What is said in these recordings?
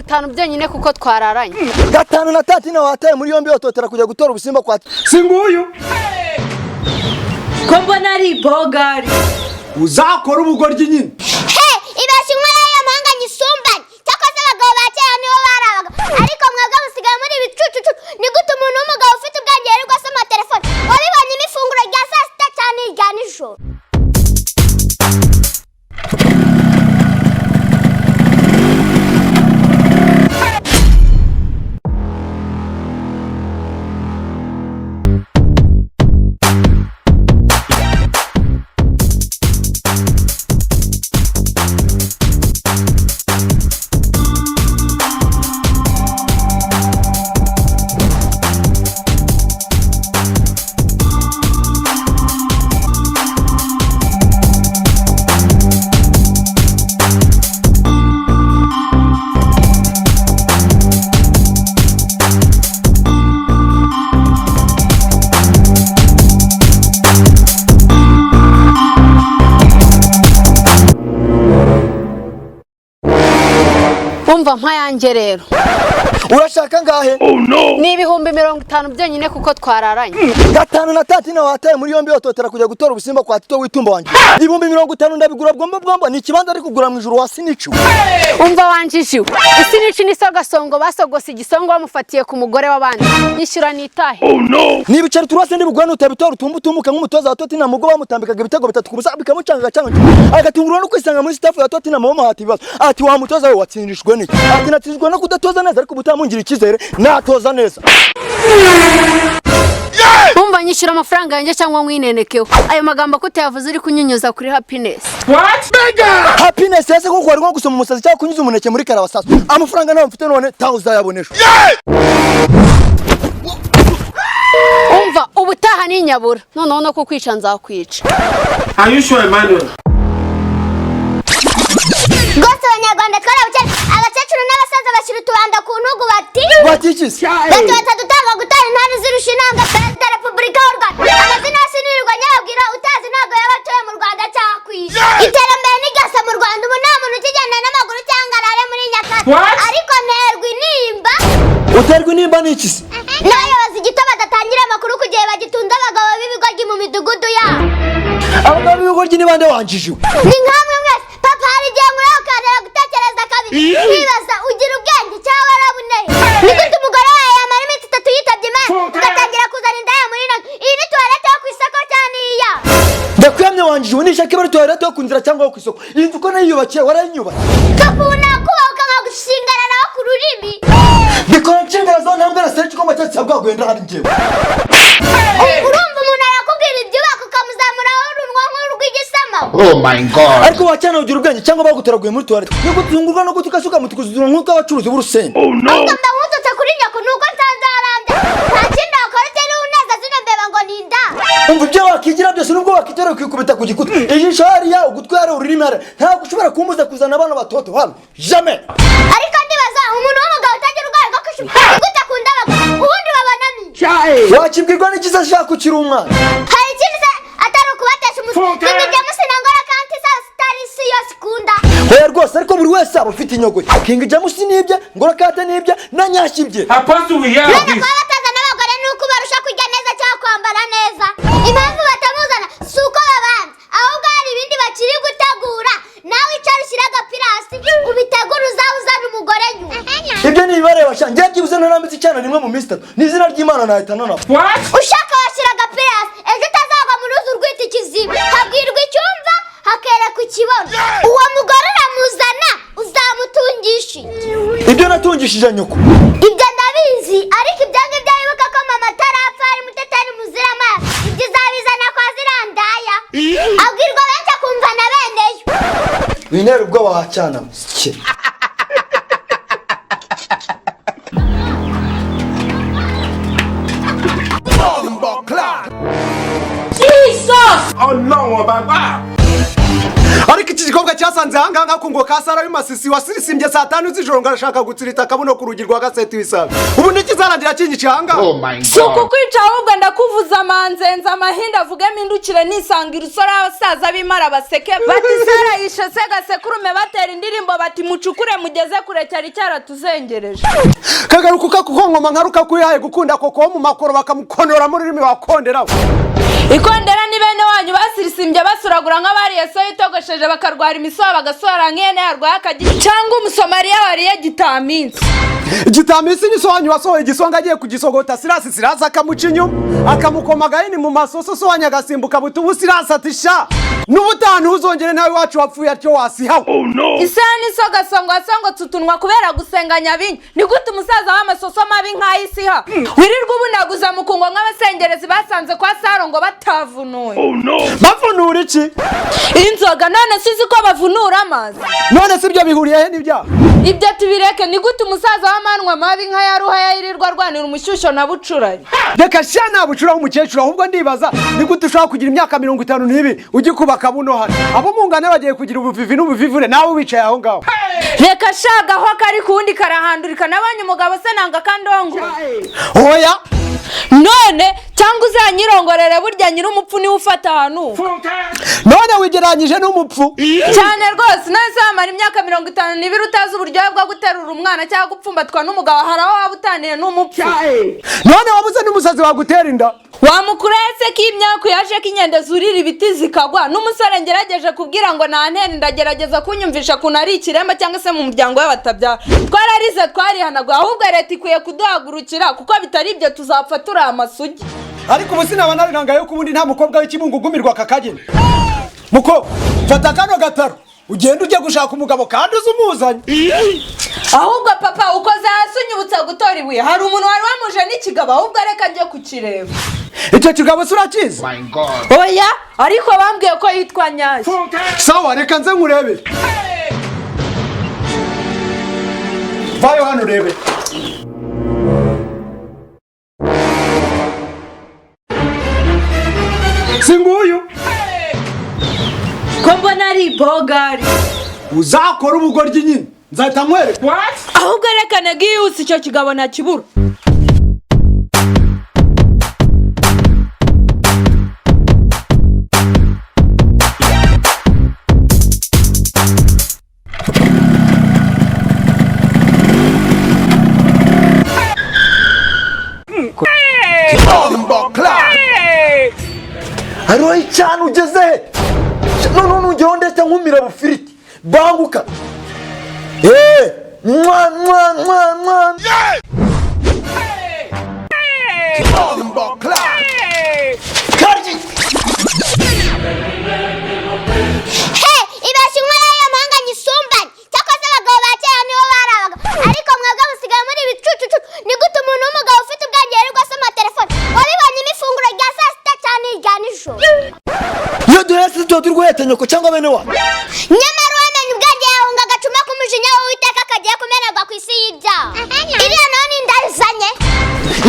50 byonyine kuko twararanye. Gatanu na tatina wataye muri yombi batotera kujya gutora ubusimba kwa Si nguyu. Ko mbona ari bogari? Uzakora ubugoryi nyine. He, ibeshya inkwaya y'amahanga nyisumbanye. Cyakoze abagabo ba kera nibo bari abagabo, ariko mwebwe musigaye muri ibicucucu. Ni gute umuntu w'umugabo ufite ubwenge yirirwa asoma telefone? Wabibonyemo ifunguro rya saa sita cyane, irya nijoro? Umva, mpayange rero. Urashaka ngahe? Ni 50,000 byonyine kuko twararanye. Gatanu na tatina wataye muri yombi batotera kujya gutora ubusimba kwa Tito witumba wanjye. 50,000 ndabigura bwombo bwombo, ni ikibanza ari kugura mu ijuru wasiniciwe. Umva wanjishiwe, isi nici n'isogasongo basogose igisongo bamufatiye ku mugore w'abandi. Nyishyura nitahe. Ni ibiceri turase ndibugura nutabitora utumba utumuka nk'umutoza wa Tottenham ubwo bamutambikaga ibitego 3-0 bikamucanga agacanga, agatungurwa no kwisanga muri staff ya Tottenham bamuhata ibibazo, ati: "Wa mutoza we, watsindishwe n'iki?" Ati: "Natsinzwe no kudatoza neza, ariko ubutamungira icyizere natoza neza." Umva, nyishyura amafaranga yanjye cyangwa nkwinenekeho. Ayo magambo ko utayavuze uri kunyunyuza kuri happiness? Happiness yase kuko wari nko gusoma umusazi cyangwa kunyuza umuneke muri karabasasu. Amafaranga ntayo mfite none, tawe uzayabonesha. Umva, ubutaha ni nyabura noneho no kukwica nzakwica. Are you sure, Emmanuel? Rwose Abanyarwanda twarabukene. Abakecuru n'abasaza bashyira utubanda ku ntugu bati Batikise. Bati batadutanga gutara intare zirusha intambwe Perezida wa Repubulika y'u Rwanda. Amazina yose nirirwa nyababwira, utazi ntabwo yaba atuye mu Rwanda cyangwa ku isi. Iterambere ni ryose mu Rwanda, ubu nta muntu ukigenda n'amaguru cyangwa arare muri nyakatsi. What? Ariko nterwa intimba. Uterwa intimba n'iki se? N'abayobozi gito badatangira amakuru ku gihe, bagitunze abagabo b'ibigoryi mu midugudu yabo. Abagabo b'ibigoryi ni bande wanjijiwe? Ni nkamwe mwese, papa. Hari igihe nkureba ukanera gutekereza kabiri, nkibaza ugira ubwenge cyangwa warabuneye. Ni gute umugore wawe yamara iminsi 3 yitabye Imana, ugatangira kuzana indaya muri ino? Iyi ni toilette yo ku isoko cyangwa ni iyawe? Ndakwiyamye wanjijiwe, nishaka iba ari toilette yo ku nzira cyangwa yo ku isoko, iyi nzu uko nayiyubakiye warayinyubakiye? Papa, ubu nakubaha ukankagushingana nawe ku rurimi. Bikora nshingano zo ntambwe na stage igomba cyose cyabwaguye ndahari njyewe. Urumva umuntu arakubwira ibyubaka ukamuzamuraho urunwa nk'urw'igisama. Oh my God. Ariko wacyana ugira ubwenge cyangwa baguteraguye muri toilette? Niko tungurwa no gutuka suka mutukuzura nk'uko abacuruzi b'urusenda. Ahubwo mba nkututse kuri nyoko, nuko nsanze warambye, nta kindi wakora utari uneza zino mbeba ngo ni inda. Umva, ibyo wakigira byose, nubwo wakitera ukikubita ku gikuta, ijisho hariya, ugutwi hariya, ururimi hariya, ntabwo ushobora kumbuza kuzana abana batoto hano, jamais. Ariko ndibaza, umuntu w'umugabo utagira urwaye rwo kwishima ni gute akunda abagore? Ubundi babonamo iki? Wakibwirwa n'ikiza ashaka ukiri umwana? Hari ikindi se atari ukubatesha umutwe? King James na Ngolo Kante zaba zitari isi yose ikunda. Oya rwose, ariko buri wese aba ufite inyogo ye. King James nibye, Ngolo Kante nibye, na Nyashyi ibye. Apostle, we hear None of this. kuba batazana abagore ni uko barusha kurya neza cyangwa kwambara neza? Impamvu batamuzana si uko babanza, ahubwo hari ibindi bakiri gutegura. Nawe icara ushyire agapira hasi ubitegure, uzabe uzana umugore nyuma. Ibyo ni ibibareba sha. Njye byibuze ntarambitse icyana rimwe mu minsi 3, ni izina ry'Imana nahita nanapfa. What? Ushaka washyira agapira hasi, ejo utazagwa mu ruzi urwita ikiziba. Habwirwa icyumva hakerekwa ikibono. Uwo mugore uramuzana uzamutungisha iki? Ibyo natungishije nyoko. Ibyo ndabizi, ariko ibyo ngibyo wibuka ko mama atarapfa ari muteteri muzira amazi. Ibyo uzabizana kwa zirandaya. Abwirwa benshi akumva na beneyo. Wintera ubwoba wacyana ki. Ọlọ́run ọba gbà. Ariko iki Igikobwa cyasanze ahangaha ngo ka Sara w'imasisi wasirisimbye saa 5 z'ijoro ngo arashaka gutsirita akabuno ku rugi rwa gaseti w'isabe. Ubu ntikizarangira kinyica ahangaha. Oh my Si God. ukukwica, ahubwo ndakuvuza amanzenze amahinda avuge mpindukire nisanga irusoro, abasaza b'imara baseke bati Sara yishe se gasekurume, batera indirimbo bati mucukure mugeze kure cyari cyaratuzengereje. Kagaruka ukakukonkoma nka rukakuyihaye gukunda koko wo mu makoro bakamukonoramo ururimi wakonderaho. Ikondera ni bene wanyu basirisimbye basuragura nk'abariye soya itogosheje, bakarwara imisoha bagasohora nk'ihene yarwaye akagi cyangwa umusomaliya wariye gitaminsi. Gitamisi ni so wanyu wasohoye igisonga agiye kugisogota Sirasi, Sirasi akamuca inyuma akamukoma agahini mu masoso, so wanyu agasimbuka buti ubu. Sirasi ati sha n'ubutaha ntuzongere, nawe iwacu wapfuye atyo wasihawe. Isaha n'isogasongo wasongotse utunwa kubera gusenga Nyabingi. Ni gute umusaza w'amasoso mabi nk'ay'isiha wirirwa ubunaguza mu kungo nk'abasengerezi basanze kwa Saro ngo batavunuye? Bavunura iki? Inzoga. None si uzi ko bavunura amazi? None si ibyo bihuriye he n'ibyaha? Ibyo tubireke. Ni gute umusaza w'amanwa mabi nk'aya Ruhaya yirirwa arwanira umushyushyo na Bucurayi? Reka sha, nta bucura w'umukecuru. Ahubwo ndibaza ni gute ushobora kugira imyaka 52 ugikubaka buno hano, abo mungana bagiye kugira ubuvivi n'ubuvivure nawe wicaye aho ngaho. Reka shagaho kari kuwundi karahandurika. Nabonye umugabo se nanga kandongo. Oya. None cyangwa uzanyirongorere, burya nyir'umupfu niwe ufata ahantu. None wigereranyije n'umupfu? Cyane rwose. None se wamara imyaka 52 utazi uburyohe bwo guterura umwana cyangwa gupfumbatwa n'umugabo, hari aho waba utaniye n'umupfu? None wabuze n'umusazi wagutera inda? Wamukura se ko imyaka yaje ko inkende zurira ibiti zikagwa, n'umusore ngerageje kubwira ngo nta ndagerageza kunyumvisha ukuntu ari ikiremba cyangwa se mu muryango we batabyara. Twararize twarihanaguye. Ahubwo leta ikwiye kuduhagurukira, kuko bitari ibyo tuzapfa turi amasugi. Ariko ubu sinaba narinangaye ko ubundi nta mukobwa w'ikibungo ugumirwa aka kageni. Muko fata kano gataro ugende ujye gushaka umugabo kandi uze umuzanye. Ahubwo papa ukoze hasi unyibutsa gutora ibuye. Hari umuntu wari wamuje n'ikigabo, ahubwo reka njye kukireba. Icyo kigabo se urakizi? My God. Oya, ariko bambwiye ko yitwa Nyashya. Sawa, reka nze nkurebe. Vayo hano urebe. Si nguyu? Ko mbona ari ibogari? Uzakora ubugoryi nyine nzahita nkwereka. Ahubwo reka nagihuse icyo kigabo nakibura. Hariho cyane ugeze he? None nugeraho ndetse nkumira bufiriti. Banguka eee, mwa mwa mwa mwa. Karyi. He, ibeshya inkware y'amahanga nyisumbanye. Cyakoze abagabo ba kera nibo bari abagabo, ariko mwebwe musigaye muri ibicucucu. Ni gute umuntu w'umugabo ufite ubwenge yirirwa asoma telefone? Wabibonyemo ifunguro rya saa sita cyane irya nijoro? Iyo duhetse tuba turi guheta nyoko cyangwa bene wacu. Nyamara uwamenya ubwenge yahunga agacuma k'umujinya w'Uwiteka kagiye kumenerwa ku isi y'ibyaha. Iriya nayo ni inda izanye.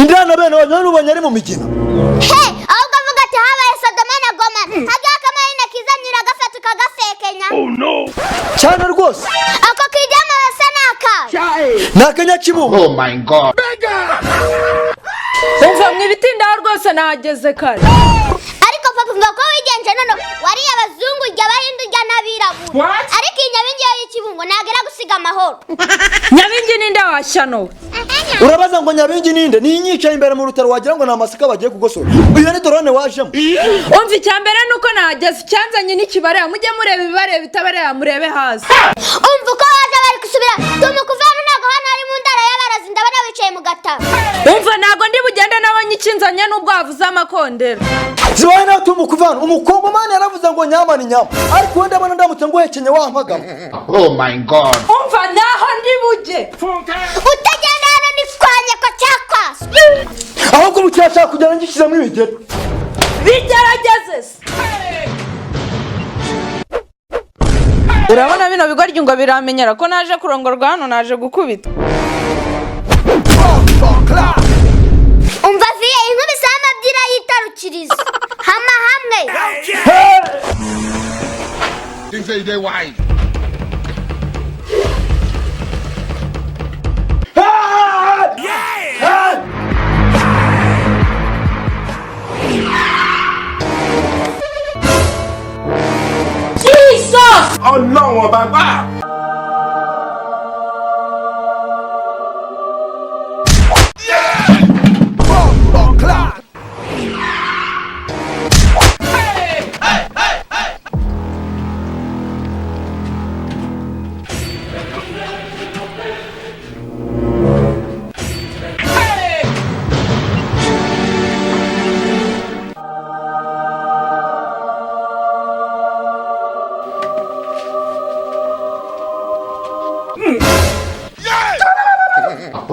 Indana bene wanyu none ubonye ari mu migina. He, ahubwo avuga ati habaye Sodoma na Gomora, hajyaho akamahina kizanira agafata ukagasekenya. Cyane rwose. Ako kijyamo basa n'akawe. Ni akanyakibungo. Oh my God. Umva mu ibitindaho rwose, nahageze kare. Ariko papa, umva ko wigenje none wariye abazungu, urya abahinde, urya n'abirabura, ariko iyi nyabingi yo y'ikibungo ntabwo iragusiga amahoro. Nyabingi ninde washyano? Urabaza ngo nyabingi ninde? Ni inyicaye imbere mu rutaro, wagira ngo ni amasaka bagiye kugosora. Iyo ni drone wajemo. Umva, icya mbere ni uko nahageze, icyanzanye n'ikibareba mujye mureba ibibareba, itabareba murebe hasi. Umva uko waje bari gusubira tumuka uva hano, ntabwo hano ari mu ndaro y'abarazi, ndabona wicaye mu gatabo. Umva, ntabwo ndi bugende nabonye ikinzanye n'ubwo wavuze amakondera. Zibaye nawe tumukuvana. Umukongomani yaravuze ngo nyama ni nyama, ariko wenda ndabona ndamutse nguhekenye wampagama. Oh my God. Umva, naho ndi bujye. Utagenda hano ni kwa nyako cyakwaswe. Ahubwo ubu kirashaka kugenda ngishyizemo ibigeri. Bigerageze se. Urabona bino bigoryi ngo biramenyera ko naje kurongorwa hano, naje gukubita. Umva viye, inkubise y'amabyira yitarukiriza hama hamwe. say they wise. Ọlọ́run ọba gbà.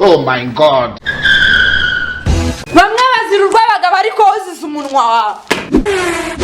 Oh my God. Bamwe bazira urw'abagabo, ariko wowe uzize umunwa wawe.